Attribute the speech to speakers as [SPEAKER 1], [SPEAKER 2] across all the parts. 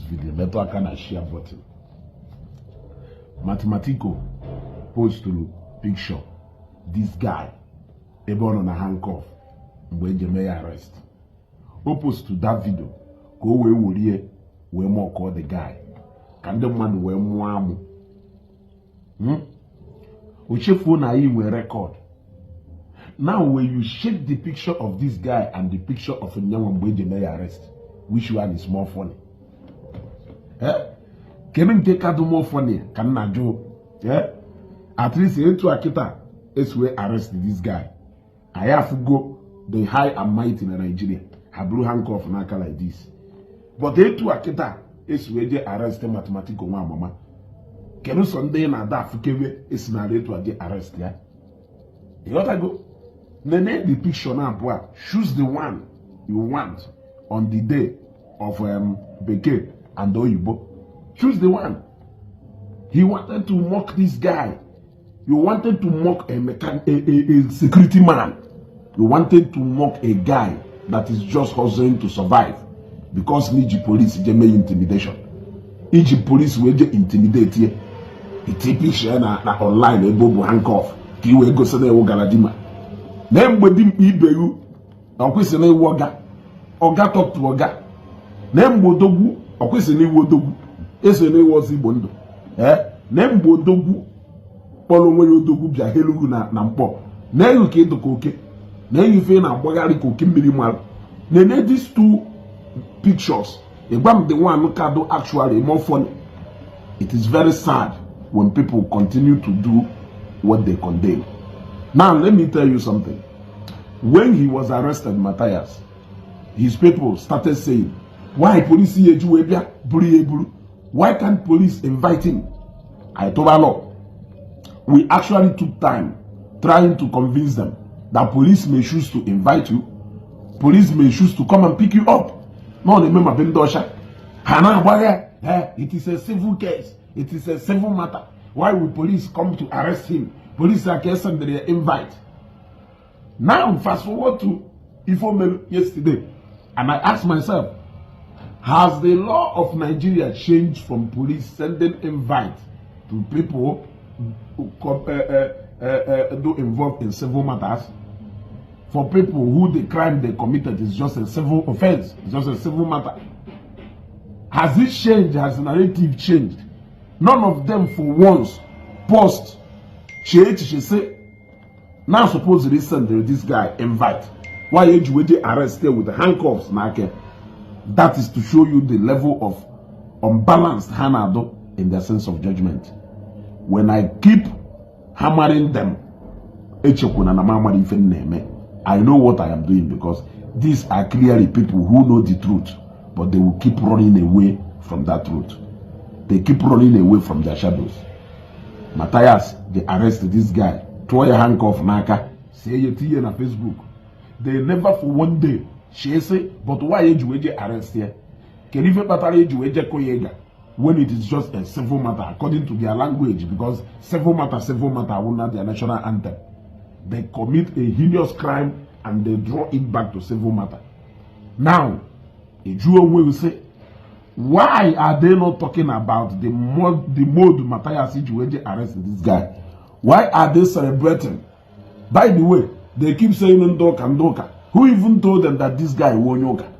[SPEAKER 1] video. Better I can share button. Mathematical post to picture this guy born on a handcuff when you may arrest. Opposed to that video, go away with here, we more call the guy. Can the man wear more? Which phone are you will record? Now, when you shake the picture of this guy and the picture of a young boy they may arrest, which one is more funny? Can you take out more funny? Can I do? At least into Akita is where arrest this guy. I have to go the high and mighty in Nigeria. I blew handcuff naka like this. But they to Akita is where they arrest the mathematical one, mama. Can you Sunday na that Fukewe is na to arrest ya? You got to go. Nene the picture now, boy. Choose the one you want on the day of Beke and Oyibo. Choose the one. He wanted to mock this guy. You wanted to mock a security man. You wanted to mock a guy that is just hustling to survive. Because Egypt police they make intimidation. Egypt police will intimidate here. It picture na online a bobo handcuff. Ki we go say na wo galadima. Na mgbedim ibeyu. Okwese na iwo oga. Oga talk to oga. Na mgbodogwu okwese na iwo odogwu. Ese na iwo Igbo ndo. Na mgbodogwu Polo nwere odogwu bia helugu na mkpọ. Na yu ke edoko oke. Na yu fe na agbagari ko ke mmiri mal. Na these two pictures, the one card actually more funny. It is very sad when people continue to do what they condemn. Now let me tell you something. When he was arrested, Mathias, his people started saying, "Why police Why can't police invite him?" I told her no. We actually took time trying to convince them that police may choose to invite you. Police may choose to come and pick you up. No, remember Bendosha. It is a civil case. It is a civil matter. Why will police come to arrest him? Police are sent their invite. Now, fast forward to Ifomel yesterday, and I asked myself, has the law of Nigeria changed from police sending invite to people who do involved in civil matters? For people who the crime they committed is just a civil offense, it's just a civil matter. Has it changed? Has the narrative changed? None of them for once post. She say, now suppose they send this guy invite. Why you arrested with the handcuffs? That is to show you the level of unbalanced Hanado in their sense of judgment. When I keep hammering them, I know what I am doing, because these are clearly people who know the truth, but they will keep running away from that truth. They keep running away from their shadows. Mathias, they arrested this guy, throw your handcuff, naka, say your tea on Facebook. They never for one day, she say, but why you arrest here? Can you koyega when it is just a civil matter according to their language? Because civil matter will not their national anthem. They commit a heinous crime and they draw it back to civil matter. Now, a Jew will say, why are they not talking about the mode Mathias arrested this guy? Why are they celebrating? By the way, they keep saying Ndoka Ndoka. Who even told them that this guy won yoga?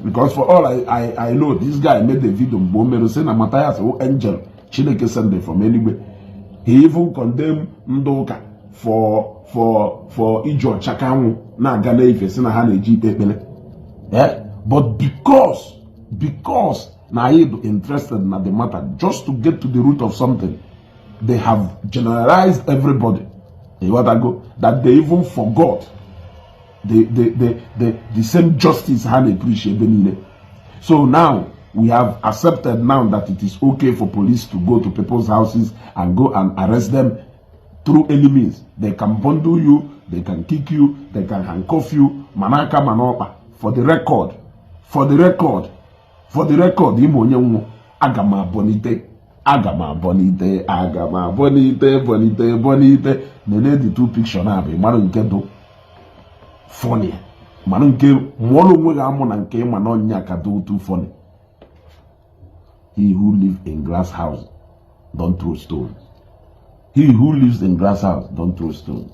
[SPEAKER 1] Because for all I know, this guy made a video saying that Mathias angel Chineke Sunday from anywhere. He even condemned Ndoka for Ijo Chakamu na Gana Ife Sina Hana Ekpele. But because na interested in the matter, just to get to the root of something, they have generalized everybody. That they even forgot the same justice Hana appreciate. So now we have accepted now that it is okay for police to go to people's houses and go and arrest them through any means. They can bundle you, they can kick you, they can handcuff you, manaka manopa. For the record, agama bonite. Nene the two picture na be manu nke do funny. Manu nke mwolo mwe ga mo na nke ma no nya ka do too funny. he who lives in glass house don't throw stone. He who lives in glass house don't throw stone.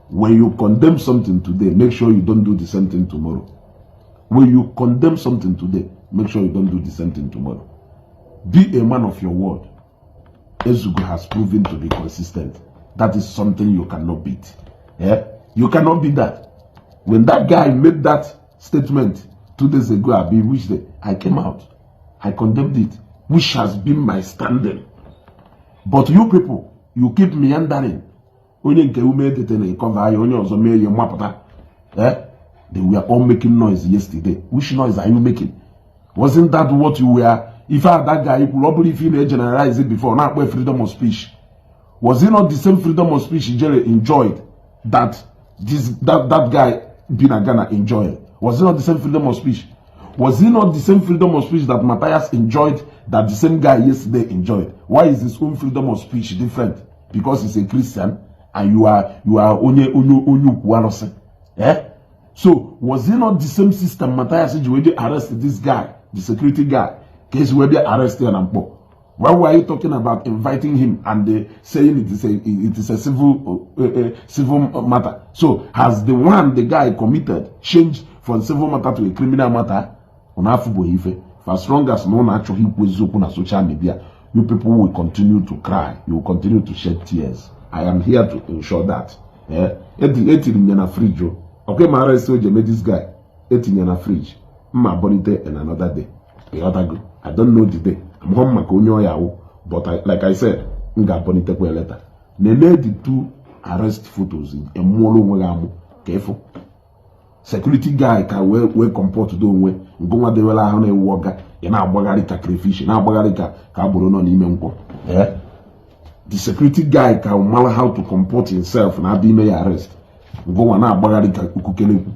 [SPEAKER 1] When you condemn something today, make sure you don't do the same thing tomorrow. When you condemn something today, make sure you don't do the same thing tomorrow. Be a man of your word. Ezeaku has proven to be consistent. That is something you cannot beat. Yeah? You cannot beat that. When that guy made that statement 2 days ago, I came out. I condemned it, which has been my standing. But you people, you keep meandering. They were all making noise yesterday. Which noise are you making? Wasn't that what you were? If I had that guy, you could probably feel generalize it before. Now, freedom of speech. Was it not the same freedom of speech he enjoyed that that guy being a Ghana enjoyed? Was it not the same freedom of speech? Was it not the same freedom of speech that Mathias enjoyed that the same guy yesterday enjoyed? Why is his own freedom of speech different? Because he's a Christian and you are onye. Eh? So was it not the same system Mathias arrested this guy, the security guy? Case where they arrested Nampo. Why were you talking about inviting him and saying it is a civil matter? So has the guy committed changed from civil matter to a criminal matter? For as long as no natural was open on social media, you people will continue to cry. You will continue to shed tears. I am here to ensure that. In a fridge. Okay, my arrest made this guy. In a fridge. My bonite in another day. I don't know the day. I'm home, but like I said, I'm going to letter. Nene the 2 arrest photos in a molo. Careful. Security guy can we comport to do we go de wela ha na ewoga e na agbagari ka crayfish na agbagari ka buru no n'ime nkwo. The security guy can know how to comport himself na be arrest go na agbagari ka ukukeleku.